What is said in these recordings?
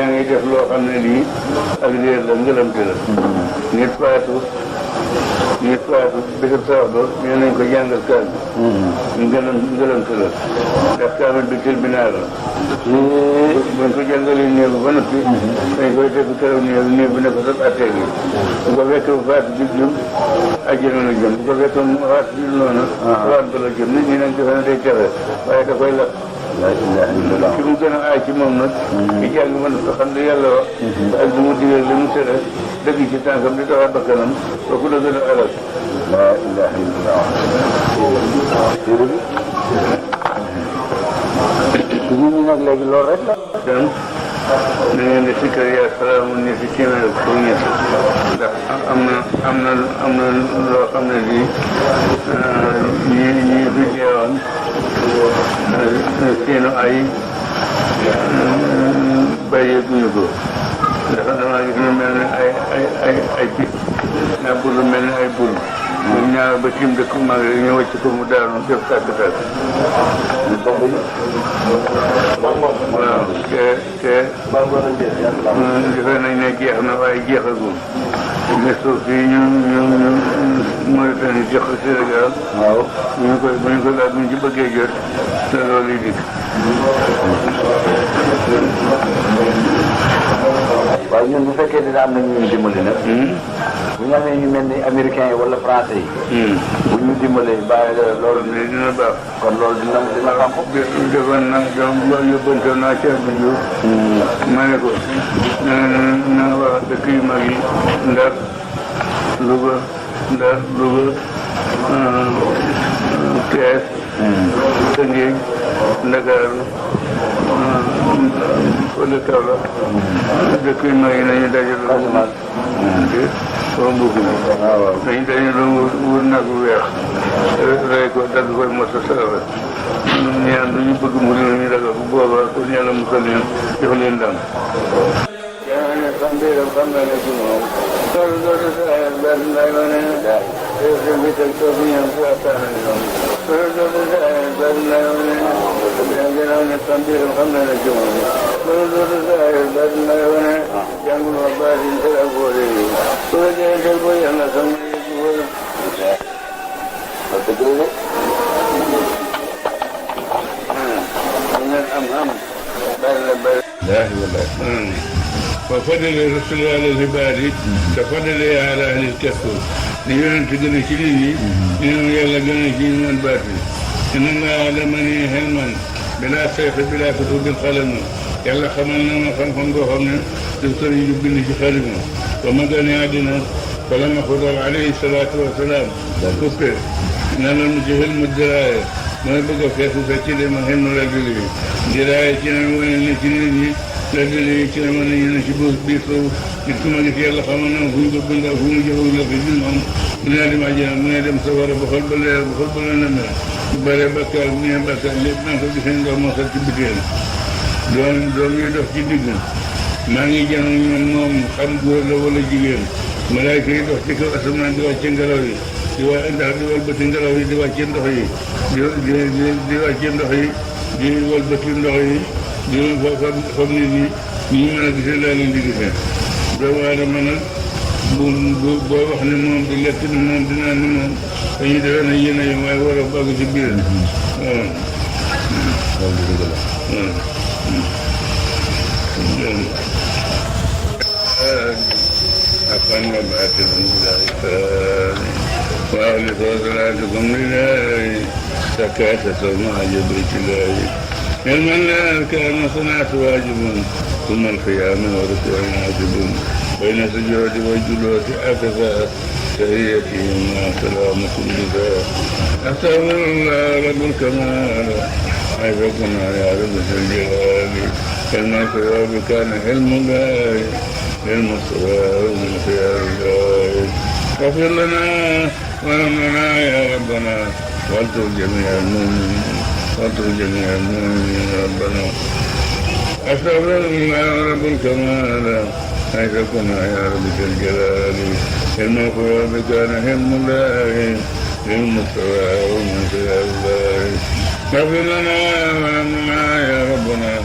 yaa ngi def loo xam ne lii ak réer la ngëlamte la. nit faatu bésab sax ba ñu nañ ko jàngal kaal bi. ngëlamte la. ndax kaamil bi tribunal la. buñ ko jàngalee néegu ba noppi. dañ koy def keroog néeg bi ne ko sax attee gi. bu ko fekkee bu faatu jublu àjjana la jëm bu ko fekkee mu faatu jublu noonu. faatu ba la jëm nit ñi nañ defe ne day texe waaye da koy lakk. ki mu gën a aay ci moom nag. ki jàng mën ko xam ne yàlla wax. ak li mu digal li mu tere dëgg ci tànkam di taxaw bakkanam kooku la gën a alal. laa ilaaha illallaah. nit ñi nag léegi loolu rek la. donc da ngeen di sikkar yaa salaamu ni si téeméer pour ñett ndax am na loo xam ne lii ñi fi teewoon seenu ay bàyyeeguñu ko ndax damaa gis lu mel ne ay picc naa bul lu mel ne ay bul ñoom ñaar ba tiim dëkk mag rek ñu wàcc ko mu daanu def tàkk-tàkk waaw te defe nañ ne jeex na waaye jeexagul mais suuf si ñu Mauritanie jox ko Sénégal waaw bu ñu ko laaj bu ñu ci bëggee jot te loolu yi dikk waaye ñun bu fekkee dina am na ñu dimbali nag. bu ñu amee ñu mel ni américains yi wala français yi. bu ñu dimbalee bàyyi loolu dina baax. kon loolu dina xam ko. defoon na donc yóbbante naa Cheikh bi Diouf. ma ne ko na wax dëkk yu mag yi Ndar Louga Kees. Tëngéej Ndakaaru wala Kaolack dëkk yu mag yi nañu dajaloo soo mbugg waaw dañu dajaloo wër nag bu weex rey ko dagg koy mosa sarawe ñaan lu ñu bëgg mu ñu dagal bu boobaa kon yàlla musal leen jox leen ndam yaa ne sambiram xam na ne ci moom loolu loolu sa benn nday ma ne seen bi teg soo bi ñam si waxtaana ñoom loolu sa benn nday ma ne ginnaaw ne sambiram xam na ne ci moom loolu sa benn nday ma ne jàngul ma baatin te ak boole yi su la jëlee boo yàlla sam وفضل الرسول على العباد كفضل على أهل الكهف ليونت gën ci nit ñi ñoom yàlla gën a ci man baati inna Allaha allamanii ilman bilaa sayfi bilaa kutubin qalam yàlla xamal na ma xam-xam boo xam ne du sëriñ du bind ci xalima ba ma gane àddina fala ma xudal alayhi salaatu wa salaam coupé nanal mu ci xilmu diraaya mooy bëgg a feesu sa ci de ma xilmu rajuli bi diraaya ci ne wane ne ci nit ñi léeg-léeg ci ne mën nañu ne ci biir suuf nit ku ma gis yàlla xamal na fu ñu ko bind fu mu jëfandikoo la fi jëm moom mu ne dem àjjana mu ne dem safara ba xol ba leer ba xol ba leer na mel bu bëree bakkaar bu ñëwee bakkaar lépp maa ngi ko gisee ndox moo sal ci biteel doom yi dox ci digg maa ngi jàng ñoom moom xam góor la wala jigéen malaayka yi dox ci kaw asamaan di wàcce ngelaw yi di walbati ngelaw yi di wàcce ndox yi di wàcce ndox yi di walbati ndox yi di fab nit ñi ñu mën a gisee laa leen di gisee doomu aadama nag boo wax ne moom di lekk ni moom di naan ni moom dañuy defee ne yéen a yem waaye war a bàgg ci biir waaw أقل باطل بالإحسان وأهل صلاتكم لله سكاتة مع جبريت الله علما لا كان صنعت واجب ثم القيام وركوع عاجب بين سجود والجلوس أكفى تحيتهم سلامكم بها أستغفر الله رب الكمال حيثكم يا رب الجلال كلمة الخيار كان حلم الله للمصطفى ومن خيار الله اغفر لنا وارحمنا يا ربنا واستر جميع المؤمنين ربنا أستغفر الله رب الكمال حيث كنا يا رب ذي الجلال كلمة الخيار كان حلم الله للمصطفى ومن خيار الله اغفر لنا وارحمنا يا ربنا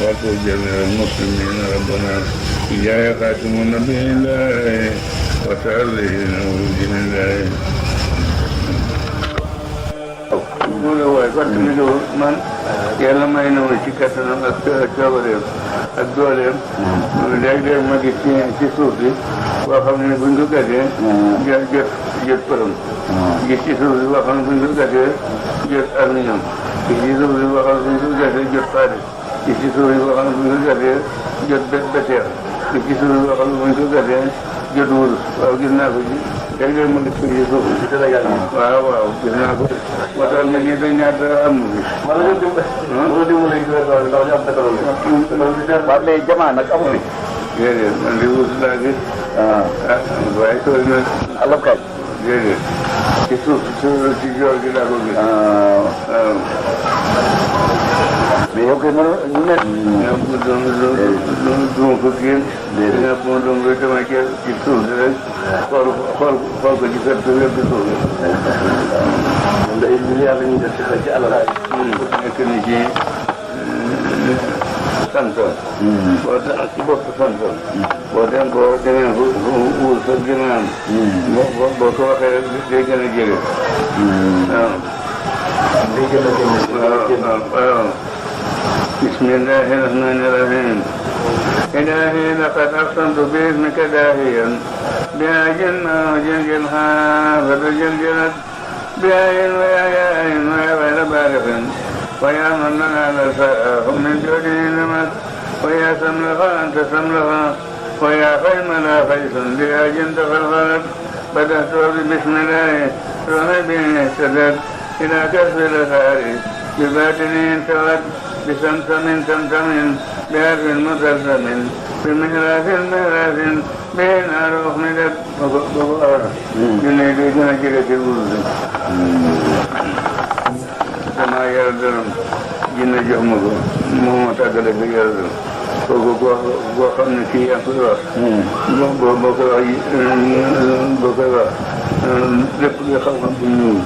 واغفر جميع المسلمين ربنا إياك خاتم النبي الله وتعالى نعوذ بالله waaye fàttali ko man yàlla may na ma ci kattanam ak coobareem ak dooleem léeg-léeg ma gis ci suuf bi boo xam ne buñ ko gàddee jot përëm gis ci suuf bi boo xam ne buñ ko gàddee jot armiñam gis ci suuf bi boo xam ne buñ ko gàddee jot xaalis gis ci suuf bi boo xam ne buñ ko gàddee jot beteer gis ci suuf bi boo xam ne buñ ko gàddee jot wurus waaw gis naa ko ci léeg-léeg ma gis ko ci suuf bi waaw waaw gis naa ko moo tax nag ñi dañ ñaata am na fi. waaw léegi jamono nag amu fi. déedéet man de wut laa gis. waaye soo na. allo kay. déedéet ci suuf ci joor gi laa ko gis. waaw. mais yow kay mënoo ñu ne. ñoom doon ko génn. déedéet nga xam doon koy demee ci suuf si rek. xool ko ci kër gi lépp suuf bi. ndax milliards la ñuy def ci alal. nekk ni ci santoon. boo tax ci bopp santoon. boo demee wul sa gën a am. boo ko waxee rek day gën a jege. waaw. day gën a jege. waaw. bismillahi rahmani rahim. إلهي لقد أقسمت باسمك داهيا بها جنة وجنجلها فتجلجلت بآي ويا غير بارق ويا من لنا لساء من جوده نمت ويا سملها أنت سملها ويا خيم لا خيس بها جنت فالغلب بدأت بسم الله رهبه اهتدت إلى كسب الأثار بباطنه انتوت بسمسم سمسم بهرف مسلسم بمهراف مهراف به نار أخمدت جنة جنة جنة الوزن sama yàlla dërëm jinne jox ma ko moo ma tàggale ko yàlla dërëm kooku boo xam ne kii yaa koy wax boo koy wax lépp lu xam-xam bu ñuul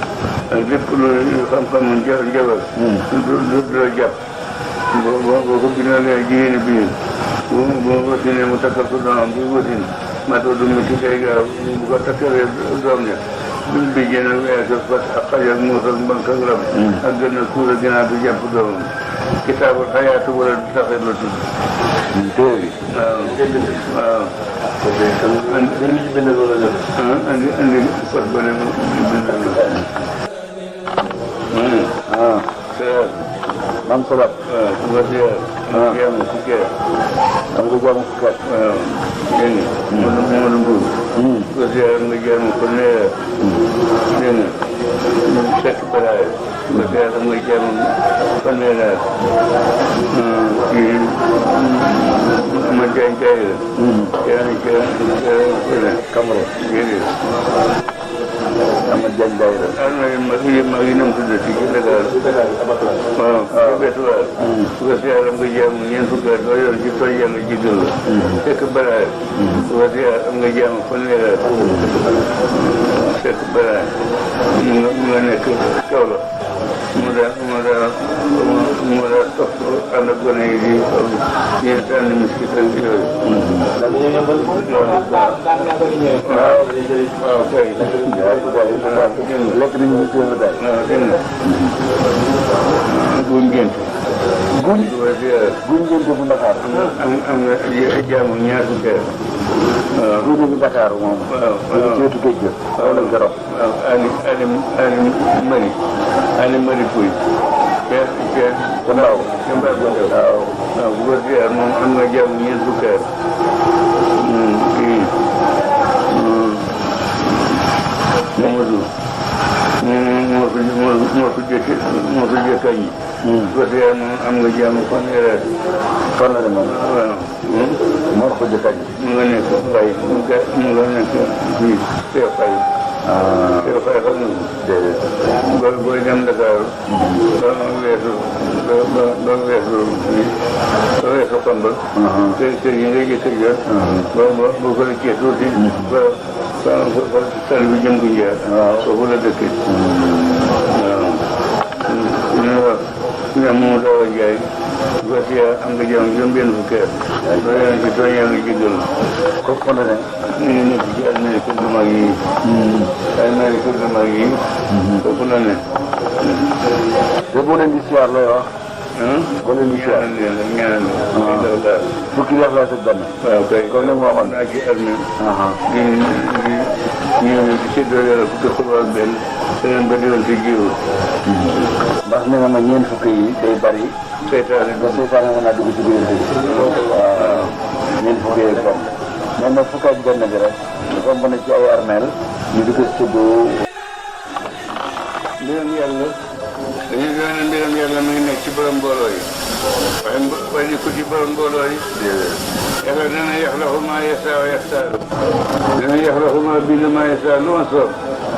ak lépp lu xam-xam njabal du la jàpp boo ko bindalee jigéeni biir boo wasinee mu takkal ko doomam bi wasin matoo du mu ci day gaaw bu ko takkalee doom ja bi jën ak weesu fas ak xaj ak muus ak mbank ak rab ak gën a kuur ak ginaar du jàpp doomam kitaabul xayaatu wala du saxee la tudd téere waaw andi fas ba ne bindal la mam sabat waaw su ko seer jaamu fukkeer am nga jaamu fukkeer waaw dégg nga Modou Mbour su ko seer nga jaamu ko neer dégg nga fekk balaay su ko seer nga jaamu fanweeraat kii ma jaay jaay la Camara déedéet Amadou Diagne Daye la. mag yi nam tudd ci Dakar. waaw ci Betuwaar. su ko siyaar am nga jàmm ñeent fukki at doo yor ci tool yàlla jéggal la. fekk baraay. su ko siyaar am nga jàmm fanweeri at. fekk baraay. mu nga nekk kaw la. mu daa topp ànd ak gone yi di ñeent ànd miskit ak yooyu. waaw kay. lekk nañu ñu téeméer daal. waaw dégg nga. guñ gént. guñ gént bu Dakar. am nga jaamu ñaar fukki at. waaw guñ bu Dakar moom. waaw waaw ceetu géej ga. wala garab. waaw Ali Mari Pouy. Père ca Mbaaw. ca Mbaaw ba Ndaw. waaw waaw bu ko ziar moom am nga jaamu ñeent fukki at. kii Mamadou moo fi jëkk añ. ko ziar moom am nga jaamu fanweeri at. fan la ne moom. waaw. moo ko jëkk añ. mu nga nekk Faye mu nga nekk fii Cheikh Faye. Cheikh Faye xam nga ko. déedéet. booy dem Dakar. ba weesu Xombal. kër yi ngay jëkk a jot. boo ko rëccee tuuti. ba sal bi jëm Gunjaar. waaw foofu la dëkk. waaw. ñu wax ñu am Mamadou Awa Ndiaye bu fekkee am nga jàmm juróom-benn fukki at. soo yéene ci tooñee nga jéggal kooku kon ne ñu ngi nekk ci almeri kër gu mag yi. almeri kër gu mag yi. foofu la ne. te boo leen di siyaar looy wax. boo leen di siyaar ñaanal leen. fukki weer laa sëg benn. waaw kay kon nag moo xam naa ci almeri. di ñëw di séddoo yàlla fukki xul ak benn. beneen ba diwoon ci jiw. ndax nee nga ma ñeent fukki yi day bari. seytaane ba seytaane mën naa dugg ci biir bi. waaw ñeent fukki yeeg benn. mais nag fukk ak benn bi rek. romb na ci ay armeel ñu di ko séddoo. mbiram yàlla dañuy doon ne mbiram yàlla mi ngi nekk ci borom mbooloo yi waaye ni ko ci borom mbooloo yi yàlla dana yaxlaxu maa yasaa wa yaxtaaru dana yaxlaxu maa bind maa yasaa lu ma soob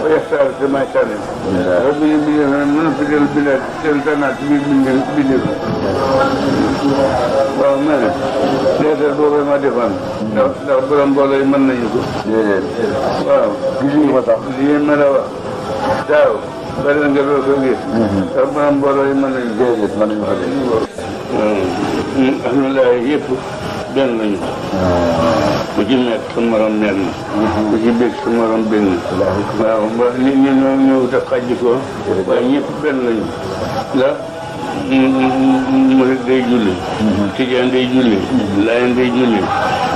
wa yaxtaaru te may tànn loolu bi ñu bindee mën a fi del bindaat del tànnaat ci biir bindee ko waaw ma ne leetar boobu ma defoon ndax borom mbooloo yi mën nañu ko waaw gisuñu ko sax lii ma la wax daaw bari na nga doon ko gis. ndax borom mbooloo yi mën nañu déedéet mën nañu ko def. alhamdulilah yëpp benn lañu. ku ci nekk sa morom mel na. ku ci bég sa morom bég na. waaw ba nit ñi ñoo ñëw te xaj ko. waaye ñëpp benn lañu. ndax murit day julli. tijaan day julli. laayeen day julli.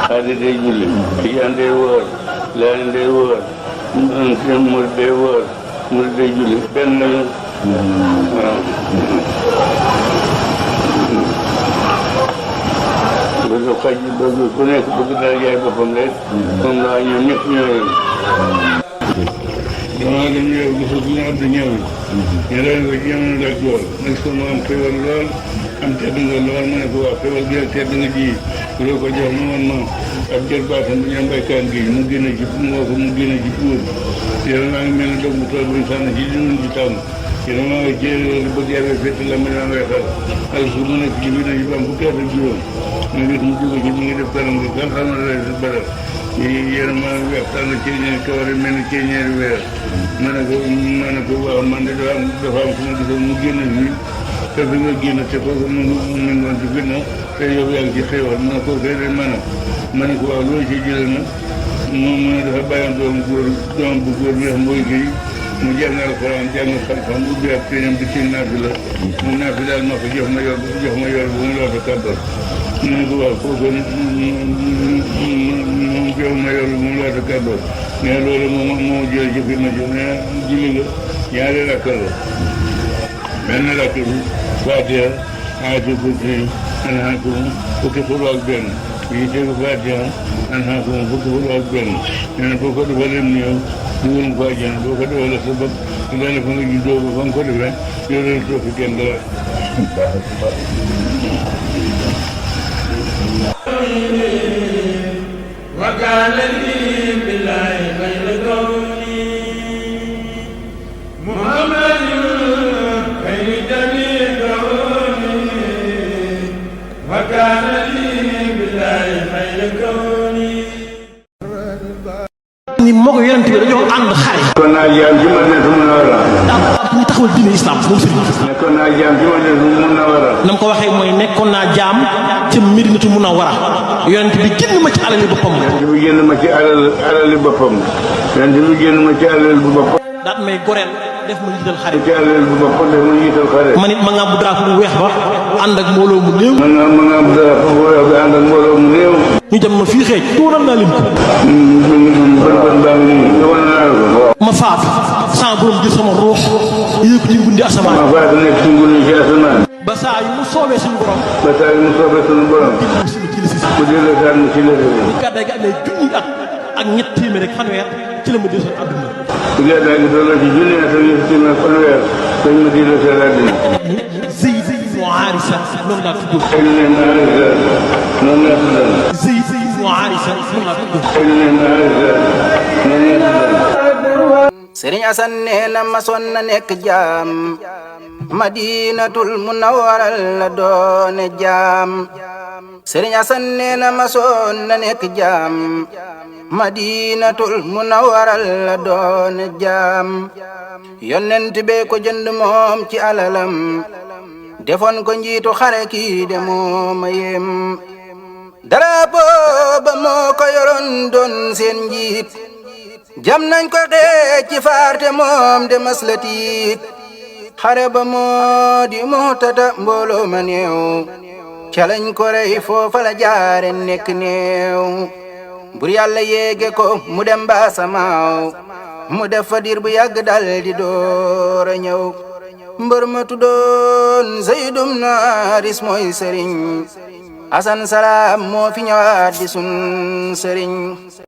xaadir day julli. tijaan day wóor. laayeen day wóor. murit day wóor. murit day julli benn lañu. waaw. bëgg xaj bëgg ku nekk bëgg dara jaay boppam rek. moom la ñoom ñëpp ñoo yem. damaa dem yow gisul ñu àdd ñëw. ñu leen ko jamono la góor. nag su ma am xéwal lool am tedd nga lool ma ne ko waa xéwal gi ak tedd nga ji. loo ko jox ma man ab jël baatam bu ñu am baykaan gi mu génne ci moo ko mu génne ci puur. yéen maa ngi mel ne dog bu tool bu ñu sànni ci li ñu ci tàmm. yéen maa ngi jéem bëgg yàlla fekk la ma maa ngi xel. ak su mu nekk ci biir nañu ba am fukki at ak juróom. ma gis mu jóge ci mu ngi def kanam gi kan xam na lay si baral. yéen maa ngi waxtaan ci ñeenti kawar yi mel ni ci ñeenti weer. ma ne ko waaw man de dafa am fu ma gisoon mu génn fii. te fi nga génn te kooku mu ngi woon ci fitna te yow yaa ngi ci xéewal ma ne ko fee de ma ne ko waaw loolu ci jëlee na. moom mu ne dafa bàyyoon doom bu góor bi wax mooy kii mu jàng alxuraan jàng xam-xam ubbi ak téeñam di ci naafi la mu naafi daal ma ko jox ma yor bu mu laata kàbbal mu ne ko waaw kooku mu jox ma yor bu mu laata kàbbal mais loolu moo jël ci firma ji mais julli nga ñaari rakk la benn rakk bi Faatiha Aayatul Kursi Anhaakum fukki xul ak benn yi tegu Faatiha Anhaakum fukki xul ak benn nee na boo ko defalee néew dugal ko àjjana boo ko defalee sa bopp su dalee fa nga juddoo ba fa nga ko defee yow leen toog fi kenn dara وكان لي بالله خير كوني محمد خير جميع كوني وكان لي بالله خير كوني ni moo ko yonent bi dañoo ànd xare. kon naa jaam ci Madinatu Munawwara. ñu taxawal diine islam moom sëriñ bi. nekkoon naa jaam ci Madinatu Munawwara. na mu ko waxee mooy nekkoon naa jaam ca Madinatu Munawwara yonent bi génn ma ci alali boppam. yonent bi génn ma ci alali boppam. yonent bi génn ma ci alali bu boppam. daat may goreel def ma jiital xare. ci alali bu boppam def ma jiital xare. man it ma nga bu drapeau bu weex ba ànd ak mbooloo mu néew. ma nga bu drapeau bu weex ba ànd ak mbooloo mu néew. ñu dem ma fii xeej tuural naa lim ko. ma faatu sama borom jël sama ruux yéeg ko ci ngundi asamaan. ma faatu nekk ci ngundi ci asamaan. ba saa yu mu soobee suñu borom. ba saa yu mu soobee suñu borom. bu delloo daan ci la bi gàddaay gi amee junni at ak ñett téeméer rek fanweer ci la ma dellu seen àdduna. bu gàddaay gi tolloo ci junni at ak ñett téeméer fanweer dañ ma dellu seen àdduna. Zayd ibnu Haarisa noonu laa tudd. noonu laa tudd. Zayd ibnu Haarisa noonu laa tudd. Sëriñ Asan nee na masoon na nekk jaam Madinatul Munawwara la doone jaam Sëriñ Asan nee na masoon na nekk jaam Madinatul Munawwara la doone jaam yonent bee ko jënd moom ci alalam defoon ko njiitu xare kii de moo ma yem drapeau ba moo ko yoroon doon seen njiit jam nañ ko xeej ci faarte moom de maslatiit xare ba moo di Mu'tata mbooloo ma néew calañ ko rey foofa la jaare nekk néew bur yàlla yéege ko mu dem ba samaaw mu def fa diir bu yàgg dal di door a ñëw mbër ma tuddoon Zayd ibn Haaris mooy sëriñ Asan Salaam moo fi ñëwaat di sun sëriñ